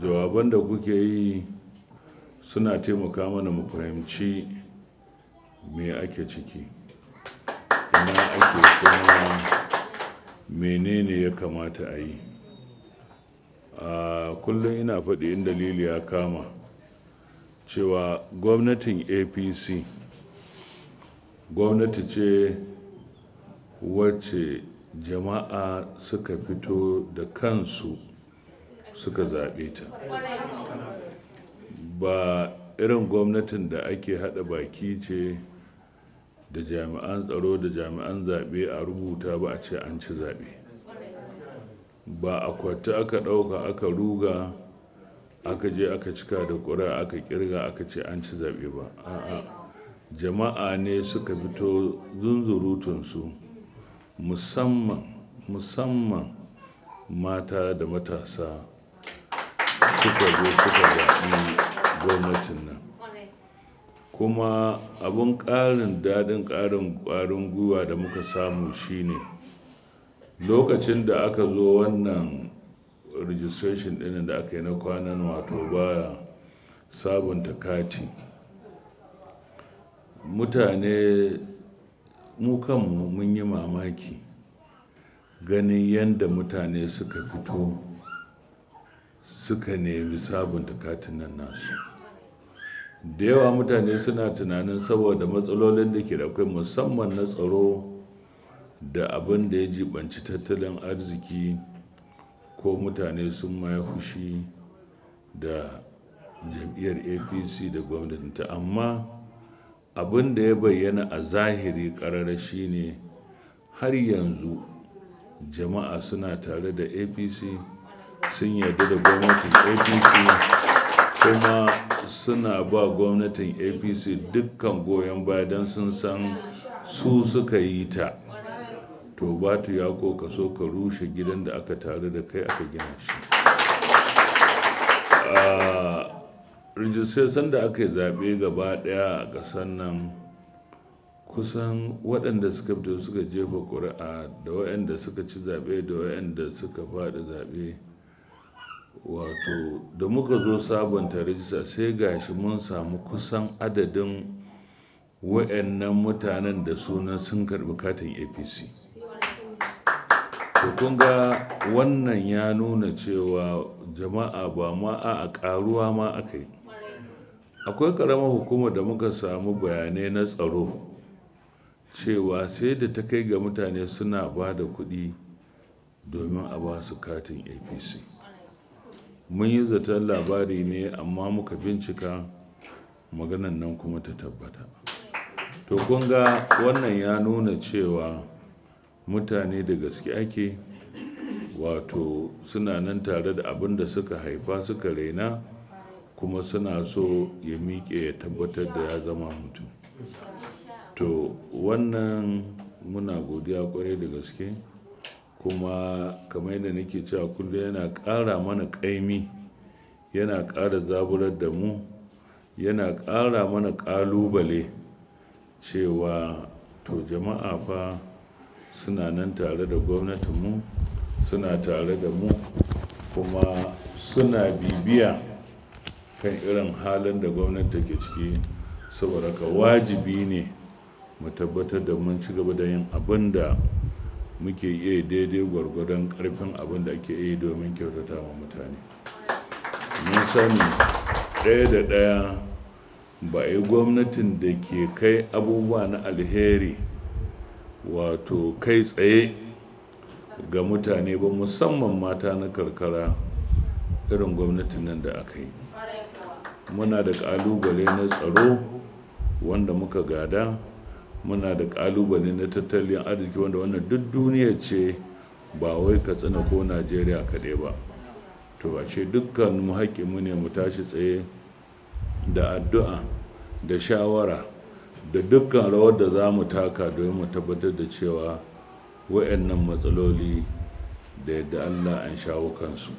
Jawaban da kuke yi suna taimaka mana mu fahimci me ake ciki, ina ake, kuma menene ya kamata a yi. A kullum ina faɗi, in dalili ya kama, cewa gwamnatin APC gwamnati ce wacce jama'a suka fito da kansu suka zaɓe ta, ba irin gwamnatin da ake haɗa baki ce da jami'an tsaro da jami'an zaɓe a rubuta ba a ce an ci zaɓe. Ba akwati aka ɗauka aka ruga aka je aka cika da ƙuri'a, aka kirga, aka ce an ci zaɓe ba. A'a, jama'a ne suka fito zunzurutunsu, musamman musamman mata da matasa, suka zo suka zaɓi gwamnatin nan. Kuma abin ƙarin daɗin, ƙarin ƙwarin gwiwa da muka samu shine lokacin da aka zo wannan registration ɗin da aka yi na kwanan, wato baya, sabunta kati. Mutane, mu kanmu mun yi mamaki ganin yadda mutane suka fito suka nemi sabunta katin nan nasu. Da yawa mutane suna tunanin saboda matsalolin da ke da akwai, musamman na tsaro da abin da ya jibanci tattalin arziki, ko mutane sun ma fushi da jam'iyyar APC da gwamnatinta. Amma abin da ya bayyana a zahiri ƙarara shine har yanzu jama'a suna tare da APC, sun yarda da gwamnatin APC, kuma suna ba gwamnatin APC dukkan goyon baya don sun san su suka yi ta. To, batu ya ko ka so ka rushe gidan da aka taru da kai aka gina shi. A registration da aka yi zaɓe gaba ɗaya a ƙasar nan, kusan waɗanda suka fito suka jefa ƙuri'a da waɗanda suka ci zaɓe da waɗanda suka faɗi zaɓe, wato da muka zo sabunta rijista, sai gashi mun samu kusan adadin waɗannan mutanen da sunan sun karɓi katin APC. To, kun ga wannan ya nuna cewa jama'a ba ma a ƙaruwa ma aka yi. Akwai ƙaramar hukumar da muka samu bayanai na tsaro cewa sai da ta kai ga mutane suna ba da kuɗi domin a ba su katin APC. Mun yi zaton labari ne, amma muka bincika, maganan nan kuma ta tabbata. To, kun ga wannan ya nuna cewa mutane da gaske ake, wato suna nan tare da abin da suka haifa suka raina, kuma suna so ya miƙe ya tabbatar da ya zama mutum. To, wannan muna godiya kwarai da gaske. Kuma kamar yadda nake cewa kullum, yana ƙara mana ƙaimi, yana ƙara zaburar da mu, yana ƙara mana ƙalubale cewa to, jama'a fa suna nan tare da gwamnatinmu, suna tare da mu, kuma suna bibiya kan irin halin da gwamnati take ciki. Saboda ka wajibi ne mu tabbatar da mun ci gaba da yin abin da muke iya, daidai gwargwadon karfin abin da ake iya, domin kyautata wa mutane. Mun sani ɗaya da ɗaya ba a yi gwamnatin da ke kai abubuwa na alheri, wato kai tsaye ga mutane ba, musamman mata na karkara, irin gwamnatin nan da aka yi. Muna da ƙalubale na tsaro wanda muka gada, muna da ƙalubale na tattalin arziki wanda wannan duk duniya ce, ba wai Katsina ko Najeriya kaɗai ba. To, ashe dukkan mu haƙƙinmu ne mu tashi tsaye da addu'a da shawara da dukkan rawar da za mu taka domin mu tabbatar da cewa wayannan matsaloli, da yadda Allah, an shawo kansu.